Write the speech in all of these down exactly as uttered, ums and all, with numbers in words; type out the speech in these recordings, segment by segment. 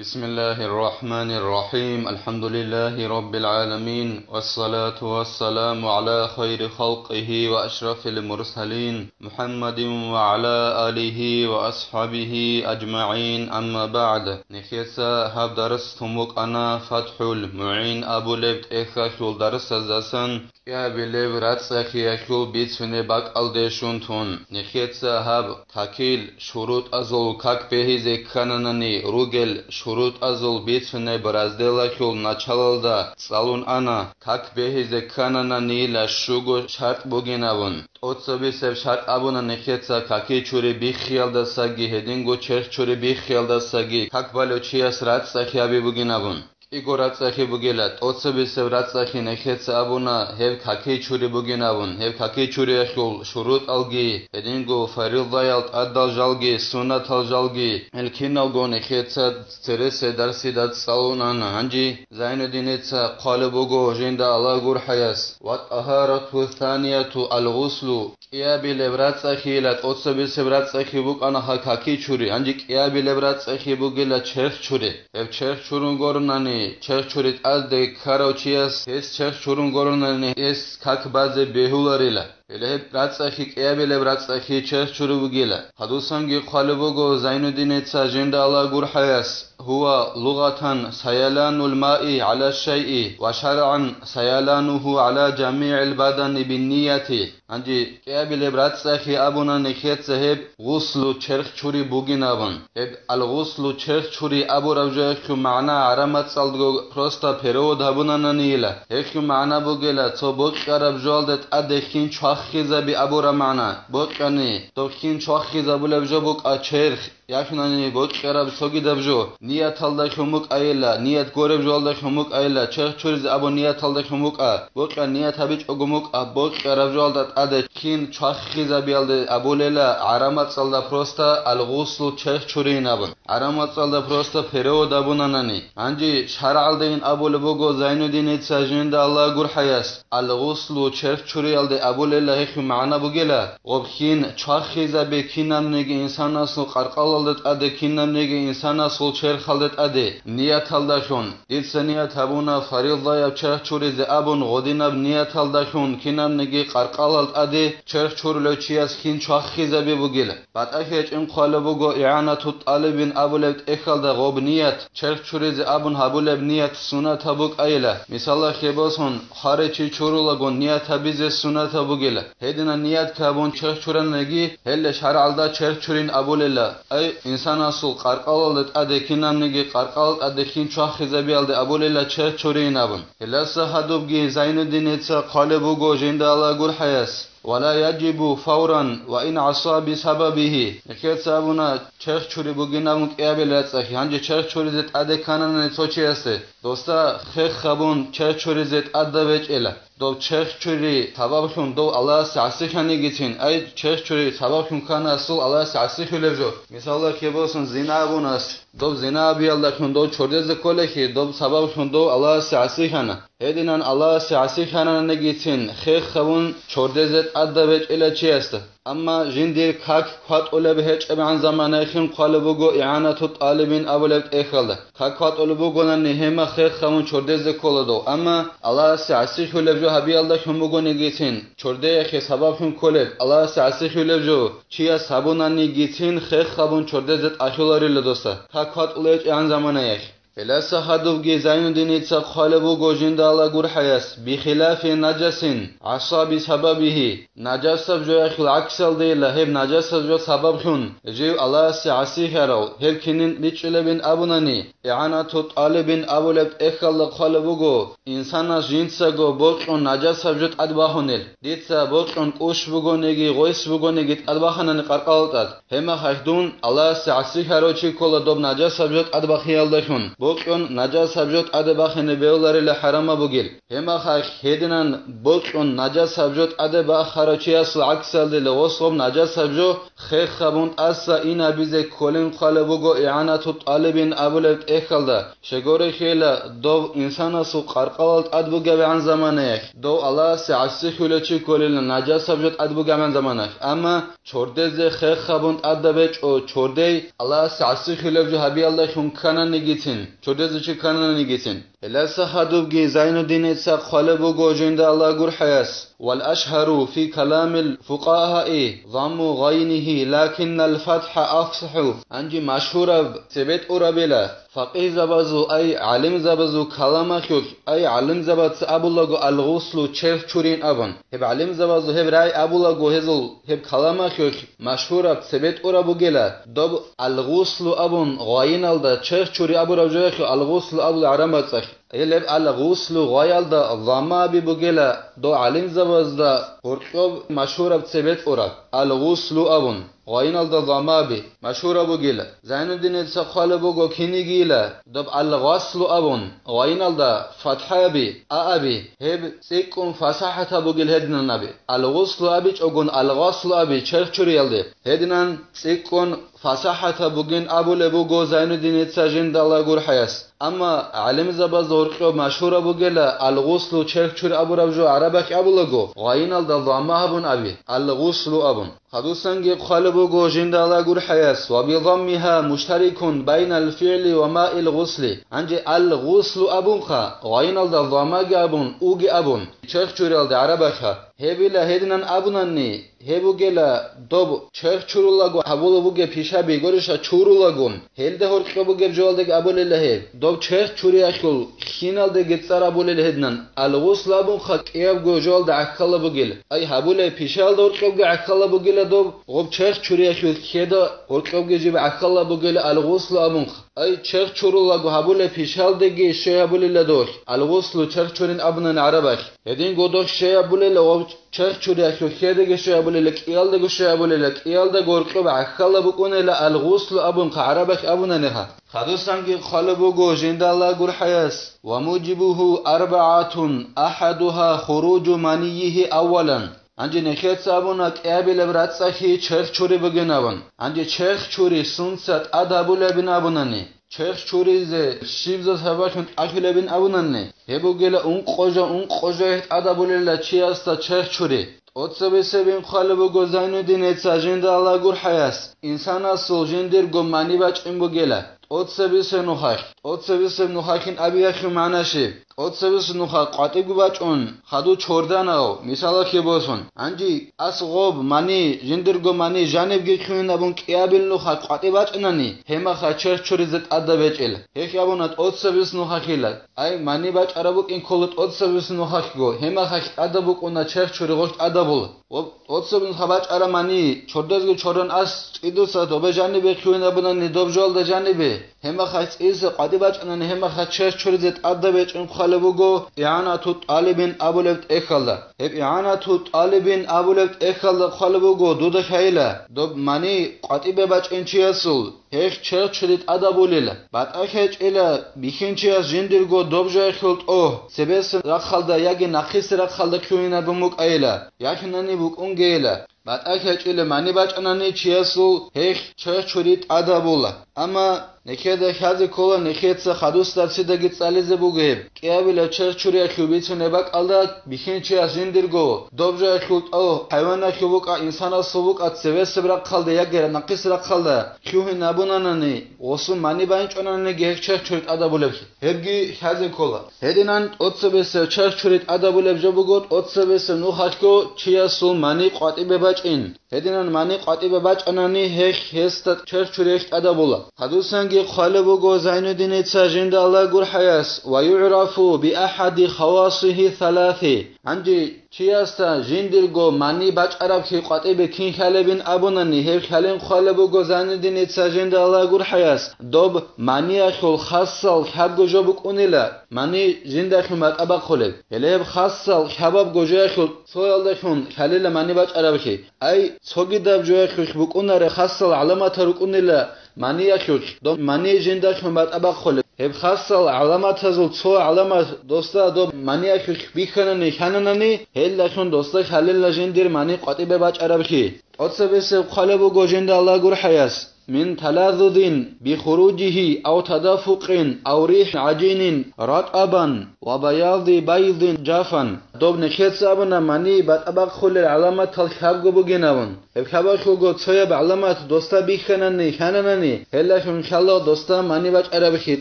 بسم الله الرحمن الرحيم. الحمد لله رب العالمين. والصلاة والسلام على خير خلقه وأشرف المرسلين محمد وعلى آله وأصحابه أجمعين. أما بعد. Нехеца гьаб дарс тумукъана ФатхӀул МугӀин абулеб тӀехьалъул дарсаздасан кӀиабилеб рацӀцӀахиялъул бицунеб бакӀалде щун тун. Нехеца гьаб какил шурутӀазул как бегьизе ккананани ругел шурутӀазул бицунеб разделалъул началалда цӀалун ана, как бегьизе кканананила щуго шартӀ бугин абун. ТӀоцебесеб шартӀ абуна нехеца каки чури биххиялдасаги гьединго черх чури биххиялдасаги как балев чияс рацӀцӀахи гьаби бугин абун. КӀиго рацӀцӀахи бугила, тӀоцебесеб рацӀцӀахи нехеца абуна, гьеб каки чури бугин абун, гьеб каки чуриялъул шурутӀалги, гьединго фаридаял тӀадал жалги, суннатал жалги, гьел киналго нехеца цересе дарсида цӀалун ана. Гьанже Зайнуддиница хъвалеб буго жинда Аллагь гурхӀаяс: «Ва тӀагьарату санияту алгъуслу». КӀиабилеб рацӀцӀахийила тӀоцебесеб рацӀцӀахи букӀана гьа каки чури, гьанже кӀиабилеб рацӀцӀахи бугила черх чури. Гьеб черх чурун горунани, черх чури тӀаде ккарав чияс гьес черх чурун горунани гьес как базе бегьуларила. Гьеле гьеб рацӀцӀахи кӀиабилеб рацӀцӀахи черх чури бугила. Гьадусанги хъвалеб буго Зайнуддиница жинда Аллагь гурхӀаяс: «Гьува лугъатан саяланул маи гӀала шайи ва шаргӀан саялануху гӀала жамигӀил бадани биннияти». Гьанже кӀиабилеб рацӀцӀахи абуна нехеца гьеб гъуслу черх чури бугин абун. Гьеб алгъуслу черх чури абураб жоялъул магӀна гӀараб мацӀалдаго просто перевод гьабунананийила. Гьелъул магӀна бугила цо бокьараб жоялда тӀаде хин чвахизаби абураб магӀна. Бокьани, доб хин чвахизабулеб жо букӀа черх, яхӀунани бокьараб цогидаб жо, нияталда хьун букӀайила, ният гореб жоялда хьун букӀайила, черх чуризе абун нияталда хьун букӀа, бокьа ният гьабичӀого мукӀа, бокьараб жоялда тӀаде хин чвахизабиялде абулела гӀараб мацӀалда просто алгъуслу черх чурин абун. ГӀараб мацӀалда просто перевод абунанани. Гьанже шаргӀалдейин абулеб буго Зайнуддиница жинда Аллагь гурхӀаяс, алгъуслу черх чуриялде абулела гьелъул магӀна бугила, гъоб хин чвахизаби кинабниги инсанасул къаркъалалда тӀаде, кинабниги инсанасул черхалда тӀаде, нияталдалъун. Дица ният гьабуна фаризаяб черх чуризе абун, гъодинаб нияталдалъун кинабниги къаркъалал тӀаде черх чурулев чияс хин чвахизаби бугила. БатӀахӀи гьечӀин хъвалеб буго ИгӀанатут-тӀалибин абулеб тӀехьалда гъоб ният, черх чуризе абун гьабулеб ният суннатаб букӀайила. Мисалалъе босун, хварай чи чурулаго ният гьабизе суннатаб бугила. Гьединан ният гьабун черх чурананиги, гьеле шаргӀалда черх чурин абулела. Ай, инсанасул къаркъалалда тӀаде кинабниги къаркъалал тӀаде хин чвахизабиялде абулела черх чурин абун. Гьелдаса гьадубги Зайнуддиница хъвалеб буго жинда Аллагь гурхӀаяс: «Ва ла яжибу фавран ва ин гӀаса бисабабигьи». Нехеца абуна, черх чури бугин абун кӀиабил рацӀцӀахи, гьанже черх чуризе тӀаде кканани цо чиясе, досда хех гьабун черх чуризе тӀадаб гьечӀила. Доб черх чури сабаблъун дов Аллагьасе гӀасихьанигицин, ай, черх чури сабаблъун ккана асул Аллагьасе гӀасихьулеб жо. Мисалалъе босун, зина абун ас, доб зина абиялдалъун дов чордезе кколехи, доб сабаблъун дов Аллагьасе гӀасихьана. Гьединан Аллагьасе гӀасихьананигицин хех гьабун чордезе тӀадаб гьечӀила чиясда. Амма жиндир как кватӀулеб гьечӀебгӀан заманаялъин хъвалеб буго ИгӀанатут-тӀалибин абулеб тӀехьалда. Как кватӀулеб бугонани гьема хех гьабун чордезе ккола дов. Амма Аллагьасе гӀасихьулеб жо гьабиялдалъун бугонигицин, чордеяхъе сабаблъун кколеб, Аллагьасе гӀасихьулеб жо чияс гьабунанигицин хех гьабун чордезе тӀалъуларила досда, как кватӀулеб гьечӀебгӀан заманаялъ. Гьелдаса гьадубги Зайнуддиница хъвалеб буго жинда Аллагь гурхӀаяс: «Бихилафи нажасин гӀаса бисабабигьи». Нажасаб жоялъул гӀаксалдейила гьеб нажасаб жо сабаблъун жив Аллагьасе гӀасихьарав, гьеб кинин бичӀчӀулебин абунани, ИгӀанатут-тӀалибин абулеб тӀехьалда хъвалеб буго, инсанас жинцаго бокьун нажасаб жо тӀадбагьунел. Дица бокьун кӀущ бугониги, гъойс бугониги тӀадбаханани къаркъалал тӀад. Гьемахъ гьайх дун Аллагьасе гӀасихьарав чи ккола доб нажасаб жо тӀадбахиялдалъун. бокьун, нажасаб жо тӀаде бахине бегьуларила хӀарамаб бугел. Гьеб мехалъ гьединан бокьун, нажасаб жо тӀаде бахарав чиясул гӀаксалдила гъослъ гъоб нажасаб жо хехабун тӀаса инабизе кколин хъвалеб буго игӀанату тӀалибин абулеб тӀехьалда. Щегорехъела дов инсанасул къаркъалал тӀад бугебгӀан заманаялъ, дов Аллагьасе гӀасихьулев чи кколила нажасаб жо тӀад бугебгӀан заманаялъ. Амма чордезе хехабун тӀадаб гьечӀо, чордей Аллагьасе гӀасихьулеб жо гьабиялдалъун ккананигицин, чордезе чи ккананигицин. Гьелдаса хадубги Зайнуддиница хъвалеб буго жинда Аллагь гурхӀаяс: «Вал ашгьару фи каламил фукъагьаи замму гъайнигьи, лакиннал фатхӀа афсахӀу». Гьанже машгьураб цебетӀурабила, факъигьзабазул, ай гӀалимзабазул каламалъулъ, ай гӀалимзабаца абулаго алгъуслу черх чурин абун. Гьеб гӀалимзабазул гьеб рагӀи абулаго гьезул гьеб каламалъулъ машгьураб цебетӀураб бугела, доб алгъуслу абун гъайиналда черх чури абураб жоялъул алгъуслу абула гӀараб мацӀалъ. Гьелеб алгъуслу гъайалда замма аби бугела, дов гӀалимзабазда гьоркьоб машгьураб цебетӀураб алгъуслу абун. Гъайиналда замма аби машгьураб бугила. Зайнуддиница хъвалеб буго кинигийила, доб алгъаслу абун, гъайиналда фатхӀа аби, а аби, гьеб цӀикӀкӀун фасахӀатаб бугил гьединан аби. Алгъуслу абичӀогун алгъаслу аби черх чуриялде, гьединан цӀикӀкӀун фасахӀатаб бугин абулеб буго Зайнуддиница жинда Аллагь гурхӀаяс. Амма гӀалимзабазда гьоркьоб машгьураб бугела, алгъуслу черх чури абураб жо гӀарабалъ абулаго, гъайиналда замма гьабун аби, алгъуслу абун. Хадусанги хъвалеб буго жинда Аллагь гурхӀаяс: «Ва би заммиха муштарикун байнал фигӀли ва маил гъусли». Гьанже алгъуслу абунха, гъайиналда заммаги абун, уги абун, черх чуриялда гӀарабалъа. Гьебила гьединан абунанни, гьеб бугела доб черх чурулаго гьабулеб бугеб пишаби гуриша чурулагун, гьелда гьоркьоб бугеб жоялдаги абулела гьеб. Доб черх чуриялъул хьиналдаги цӀар абулел гьединан, алгъуслу абунха кӀиябго жоялда гӀахьалаб бугел. Ай гьабулеб пишаялда гьоркьобги гӀахьалаб бугела доб, гъоб черх чуриялъул хьеда гьоркьобги жиб гӀахьалаб бугела алгъуслу абунха. Ай черх чурулаго гьабулеб пишалдаги щай гьабулела дохь, алгъуслу черх чурин абунани гӀарабалъ. Гьединго дохь щай гьабулела гъоб черх чуриялъул хьедаги щай гьабулела, кӀиялдаго щай гьабулела, кӀиялда гьоркьоб гӀахьалаб букӀунела алгъуслу абунха гӀарабалъ абунанигьа. Хадусанги хъвалеб буго жинда Аллагь гурхӀаяс: «Ва мужибуху арбагӀатун, ахӀадуха хуружу манийихи аввалан». Гьанже нехеца абуна кӀиабилеб рацӀцӀалъи черх чури бугин абун. Гьанже черх чури сунца тӀад гьабулебин абунани, черх чуризе щиб жо сабаблъун тӀалъулебин абунани, гьеб бугела ункъо жо, ункъо жо гьеб тӀад гьабулела чиясда черх чури. ТӀоцебесебин хъвалеб буго Зайнуддиница жинда Аллагь гурхӀаяс, инсанасул жиндирго мани бачӀин бугела. ТӀоцебесеб нухалъ, тӀоцебесеб нухалъин абиялъул магӀна щиб? ТӀоцебесеб нуха къватӀибго бачӀун, хадув чорданав, мисалалъе босун. Гьанже ас гъоб мани, жиндирго мани жанибги хьугьин абун кӀиабил нуха къватӀи бачӀунани, гьеб мехалъ черх чуризе тӀадаб гьечӀел. Гьелъ абуна тӀоцебесеб нухалъила. Ай, мани бачӀараб букӀин ккола тӀоцебесеб нухалъго, гьеб мехалъ тӀадаб букӀуна черх чури гъолъ тӀадабула. Ва тӀоцебесеб нуха бачӀараб мани, чордазго чоран ас цӀидаса добе жанибе хьугьин абунани доб жоялда жанибе, гьеб мехалъ цӀидаса къватӀи бачӀунани гьеб мехалъ черх чуризе тӀадаб гьечӀин хъвалеб буго ИгӀанату тӀалибин абулеб тӀехьалда. Гьеб ИгӀанату тӀалибин абулеб тӀехьалда хъвалеб буго дуда лъайила, доб мани къватӀибе бачӀин чиясул. Гьелъ черх чури тӀадабулел, батӀа хӀечӀила бихьинчияс жиндирго доб жоялъул тӀогь цебесеб рахъалда яги нахъисеб рахъалда хьугьинабун букӀайила, яхинани букӀунгейила. БатӀа хӀечӀила мани бачӀанани чиясул гьелъ черх чури тӀадабула. Амма нехеда хьазе ккола нехеца хадусда ццидеги цӀализе бугеб. КӀиабилеб черх чуриялъул бицунеб бакӀалда бихьинчияс жиндирго доб жоялъул тӀогь хӀайваналъул букӀа, инсанасул букӀа цебесеб рахъалда яги нахъисеб рахъалда хьугьин абунанани, гъосул мани байинчӀонаниги гьеб черх чури тӀадабулеблъи. Гьебги хьазе ккола. Гьединан тӀоцебесеб черх чури тӀадабулеб жо буго тӀоцебесеб нухалъго чиясул мани къватӀибе бачӀин. Гьединан мани къватӀибе бачӀанани гьелъ гьесда черх чури гьелъ тӀадабула. Хадусанги хъвалеб буго Зайнуддиница жинда Аллагь гурхӀаяс: «Ва югӀрафу би ахӀади хавасихи саласи». Гьанже чиясда жиндирго мани бачӀараб хьи къватӀибе кин хьалебин абунани, гьеб хьалин хъвалеб буго Зайнуддиница жинда Аллагь гурхӀаяс, доб маниялъул хасал хӀабго жо букӀунила, мани жиндалъун батӀа бахъулеб. Гьеле гьеб хасал хӀабабго жоялъул цоялдалъун хьалила мани бачӀараблъи. Ай, цогидаб жоялъулъ букӀунареб хасал гӀаламатал рукӀунила маниялъулъ, доб мани жиндалъун батӀа бахъулеб. Гьеб хасал гӀаламатазул цо гӀаламат досда доб маниялъулъ бихьанани хьананани, гьелдалъун досда хьалила жиндир мани къватӀибе бачӀарабхъи. ТӀоцебесеб хъвалеб буго жинда Аллагь гурхӀаяс: «Мин талаззузин бихуружихи ав тадафукъин ав рихӀ гӀажинин ратӀабан ва баязи байдин жафан». Доб нехеца абуна мани батӀа бахъулел гӀаламатал хьабго бугин абун. Гьеб хьабалъулго цояб гӀаламат досда бихьанани хьананани, гьелдалъун хьалал досда мани бачӀарабхъи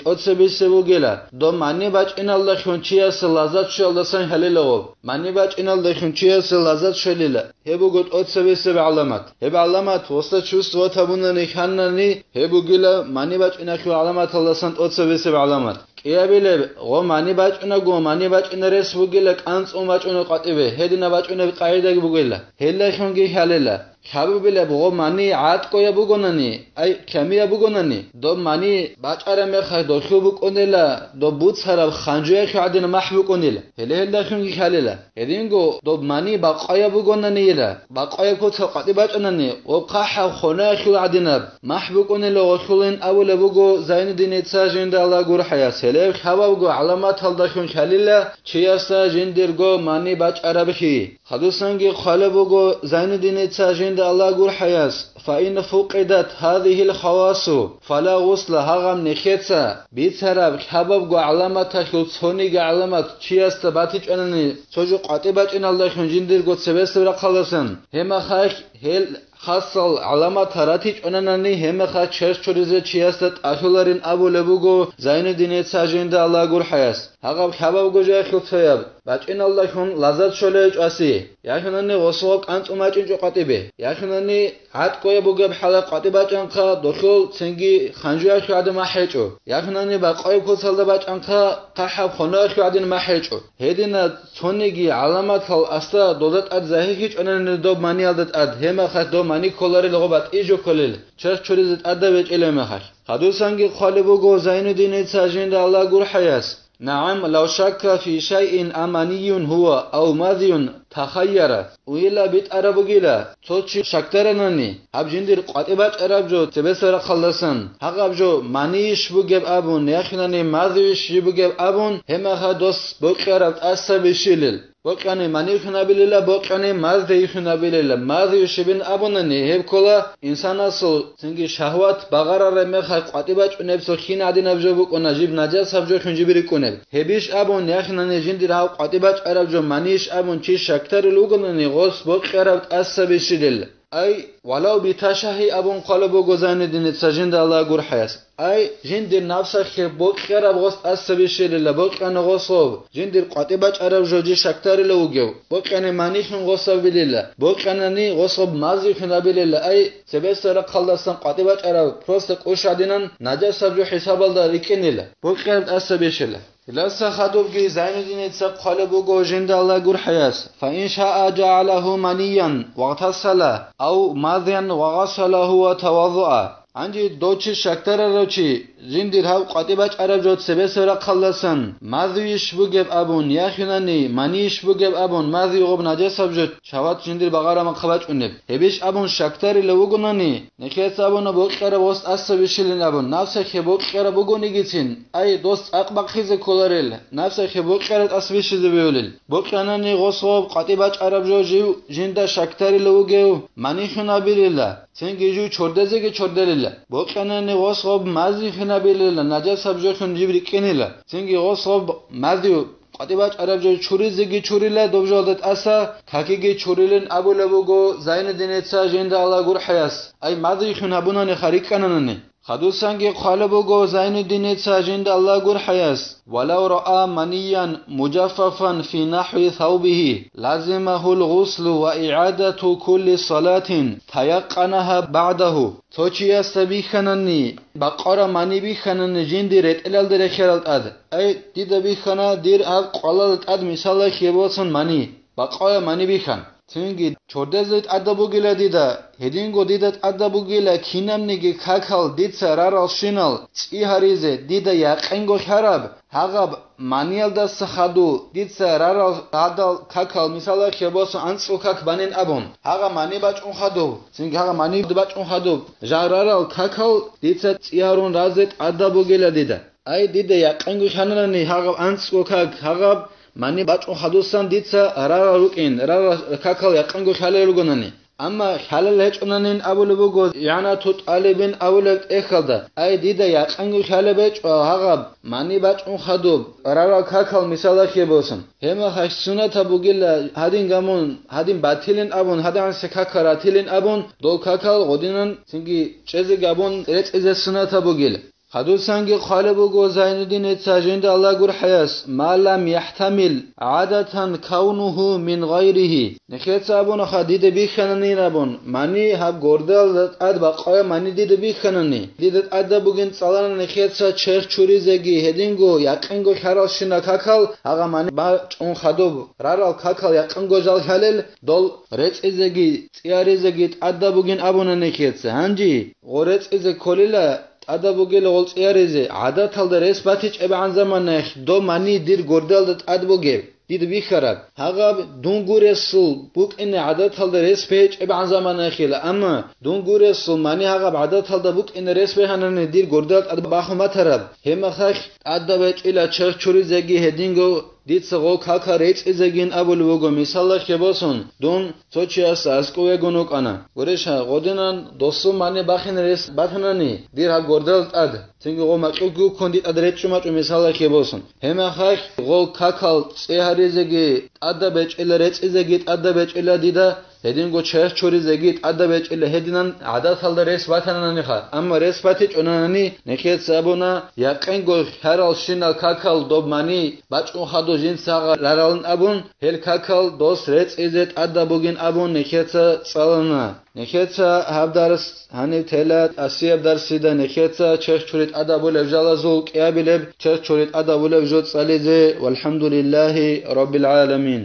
тӀоцебесеб бугила. Доб мани бачӀиналдалъун чиясе лаззат щвеялдасан хьалила гъоб. Мани бачӀиналдалъун чиясе лаззат щвелила. Гьеб буго тӀоцебесеб гӀаламат. Гьеб гӀаламат гъосда чувствовать гьабунани хьанани, гьеб бугила мани бачӀиналъул гӀаламаталдасан тӀоцебесеб гӀаламат. КӀиабилеб, гъо мани бачӀунаго, мани бачӀина рес бугила кӀанцӀун бачӀуна къватӀибе, гьедина бачӀунеб къагӀидаги бугила. Гьелдалъунги хьалила. Хьабубилеб, гъо мани гӀатӀкӀояб бугонани, ай, кямияб бугонани, доб мани бачӀараб мехалъ дохьул букӀунила, доб буцараб ханжуялъул гӀадин махӀ букӀунила. Гьеле гьелдалъунги хьалила. Гьединго доб мани бакъаяб бугонанийила, бакъаяб куцал къватӀи бачӀанани, ва хъахӀаб хонаялъул гӀадинаб махӀ букӀунила гъолъулин абулеб буго Зайнуддиница жинда Аллагь гурхӀаяс. Гьелеб хьабабго гӀаламаталдалъун хьалила чиясда жиндирго мани бачӀарабхъи. Хадусанги хъвалеб буго Зайнуддиница жинда Аллагь гурхӀаяс: «Фаин фукъидат гьазихил хавасу, фала гъусла», гьагъаб нехеца бицараб хьабабго гӀаламаталъул цониги гӀаламат чиясда батичӀанани, цо жо къватӀи бачӀиналдалъун жиндирго цебесеб рахъалдасан, гьеб мехалъ гьел хасал гӀаламат ратичӀонанани, гьеб мехалъ черх чуризе чиясда тӀалъуларин абулеб буго Зайнуддиница жинда Аллагь гурхӀаяс. Гьагъаб хьабабго жоялъул цояб бачӀиналдалъун лаззат щолей чӀваси. Яхинани гъосул гъоб кӀанцӀун бачӀинчӀо къватӀибе. Яхинани гӀатӀкӀояб бугеб хӀалалъ къватӀи бачӀанхъа, дохьул цинги ханжуялъул гӀадин махӀ гьечӀо. Яхинани бакъояб куцалда бачӀанхъа, хъахӀаб хонаялъул гӀадин махӀ гьечӀо. Гьедина цониги гӀаламатал асда дода тӀад загьирлъичӀонани доб маниялда тӀад, гьеб мехалъ доб мани кколарел гъо батӀияб жо кколел, черх чуризе тӀадаб гьечӀелеб мехалъ. Хадусанги хъвалеб буго Зайнуддиница жинда Аллагь гурхӀаяс: «НагӀам, лав шакка фи шайин аманиюн гьува ав мазиюн тахайяра». Уйила битӀараб бугила, цо чи шакдаранани, гьаб жиндир къватӀи бачӀараб жо цебесеб рахъалдасан, гьагъаб жо манийищ бугеб абун, яхинани мазийищ бугеб абун, гьеб мехалъ дос бокьараб тӀаса бищилел. Бокьани манихьун абилила, бокьани мазихьун абилила. Мазихьибин абунани, гьеб ккола инсанасул цинги шагьват багъарараб мехалъ къватӀи бачӀунеб цо хин гӀадинаб жо букӀуна, жиб нажасаб жо хӀунжиби рикӀкӀунеб. Гьебищ абун, яхинани жиндир гьав къватӀи бачӀараб жо манийищ абун чи щакдарил вугонани, гъос бокьараб тӀаса бищилел. Ай, валав биташагьи абун хъвалеб буго Зайнуддиница жинда Аллагь гурхӀаяс. Ай, жиндир напсахъе бокьараб гъос тӀаса бищилила, бокьани гъосов, жиндир къватӀи бачӀараб жо жи щакдарила вугев, бокьани манихьун гъосабилила, бокьанани гъособ мазихьун абилила, ай, цебесеб рахъалдасан къватӀи бачӀараб просто кӀущ гӀадинан нажасаб жо хӀисабалда рикӀкӀинила, бокьараб тӀаса бищила. Иласа хадубги Зайнуддиница хъвалеб буго жинда Аллагь гурхӀаяс: «Фаин шаа жагӀалагьу маниян вагътасала, ав мазиян вагъасалахьу ва таваззуа». Гьанже дов чи щакдарарав чи, жиндир гьав къватӀи бачӀараб жо цебесеб рахъалдасан, мазийищ бугеб абун, яхинани манийищ бугеб абун, мазий гъоб нажасаб жо шагьват жиндир багъараб мехалъ бачӀунеб. Гьебищ абун щакдарила вугонани, нехеца абуна бокьараб гъос тӀаса бищилин абун, напсахъе бокьараб бугонигицин, ай, дос цӀакъ бахъизе кколарел, напсахъе бокьараб тӀаса бищизе бегьулел. Бокьанани гъос гъоб къватӀи бачӀараб жо жив жинда щакдарила вугев манихьун абилила, цинги жив чордезеги чорделила. Бокьанани гъос гъоб мазихьун абилила, нажасаб жолъун жиб рикӀкӀинила, цинги гъос гъоб мазив къватӀи бачӀараб жо чуризеги чурила, доб жоялда тӀаса какиги чурилин абулеб буго Зайнуддиница жинда Аллагь гурхӀаяс, ай, мазихьун гьабунани ха рикӀкӀананани. Хадусанги хъвалеб буго Зайнуддиница жинда Аллагь гурхӀаяс: «Валав раа маниян мужаффафан фи нахӀви саубихи, лазимагьул гъуслу ва игӀадату кулли салатин, таякъанагьа багӀдагьу». Цо чиясда бихьанани, бакъараб мани бихьанани жиндир ретӀелалда рехерал тӀад. Ай, дида бихьана дир гьаб къвалалда тӀад мисалалъе босун мани, бакъараб мани бихьан. Цинги чордезе тӀадаб бугила дида, гьединго дида тӀадаб бугила кинабниги какал дица раралщинал цӀи гьаризе дида якъинго лъараб, гьагъаб маниялдаса хадув дица рарал гьадал какал, мисалалъе босун, анцӀго как банин абун, гьагъаб мани бачӀун хадуб, цинги гьагъаб мани бачӀун хадуб, жал рарал какал дица цӀи гьарун разе тӀадаб бугила дида. Ай, дида якъинго хьананани гьагъаб анцӀго как, гьагъаб мани бачӀун хадусан дица рарал рукӀин, рарал какал якъинго хьалел ругонани. Амма хьалел гьечӀонанин абулеб буго ЯгӀнату ТӀалибин абулеб тӀехьалда, ай, дида якъинго хьалеб гьечӀо гьагъаб мани бачӀун хадуб рарал какал мисалалъе босун. Гьеб мехалъ сунатаб бугила гьадин гамун, гьадин батилин абун, гьадигӀанасеб какал ратилин абун, дол какал гъодинан цинги чӀезе габун рецӀизе сунатаб бугила. Хадусанги хъвалеб буго Зайнуддиница жинда Аллагь гурхӀаяс: «Ма лам яхӀтамил гӀадатан кавнуху мин гъайрихи». Нехеца абунаха, дида бихьананин абун, мани гьаб гордалда тӀад бакъая мани дида бихьанани. Дида тӀадаб бугин цӀалана нехеца черх чуризеги гьединго якъинго хьаралщина какал, гьагъа мани бачӀун хадуб рарал какал якъинго жал хьалел, дол рецӀизеги цӀияризеги тӀадаб бугин абуна нехеца. Гьанже гъо рецӀизе кколила, тӀадаб бугела гъол цӀияризе, гӀадаталда рес батичӀебгӀан заманаялъ доб мани дир гордалда тӀад бугеб, дида бихьараб. Гьагъаб дун гуресул букӀине гӀадаталда рес бегьичӀебгӀан заманаялъила, амма дун гуресул мани гьагъаб гӀадаталда букӀине рес бегьанани дир гордал тӀад бахун батараб. Гьеб мехалъ тӀадаб гьечӀила черх чуризеги гьединго дица гъо какал рецӀизегин абулеб буго, мисалалъе босун, дун цо чиясда аскӀов вегун вукӀана. Гурищ, гъодинан досул мани бахине рес батанани дир гьаб гордал тӀад, цинги гъо макьуги вуккун дида тӀад речӀчӀун бачӀо, мисалалъе босун. Гьеб мехалъ гъол какал цӀи гьаризеги тӀадаб гьечӀила, рецӀизеги тӀадаб гьечӀила дида, гьединго черх чуризеги тӀадаб гьечӀила, гьединан гӀадаталда рес батананиха. Амма рес батичӀонани, нехеца абуна, якъинго хьаралщинал какал доб мани бачӀун хадуб жинца гьагъа раралин абун, гьел какал дос рецӀизе тӀадаб бугин абун нехеца цӀалана. Нехеца гьаб дарс гьанив тела, тӀасияб дарсида нехеца черх чури тӀадабулеб жалазул кӀиабилеб черх чури тӀадабулеб жо цӀализе. ВалхӀамдулиллагьи раббил гӀаламин.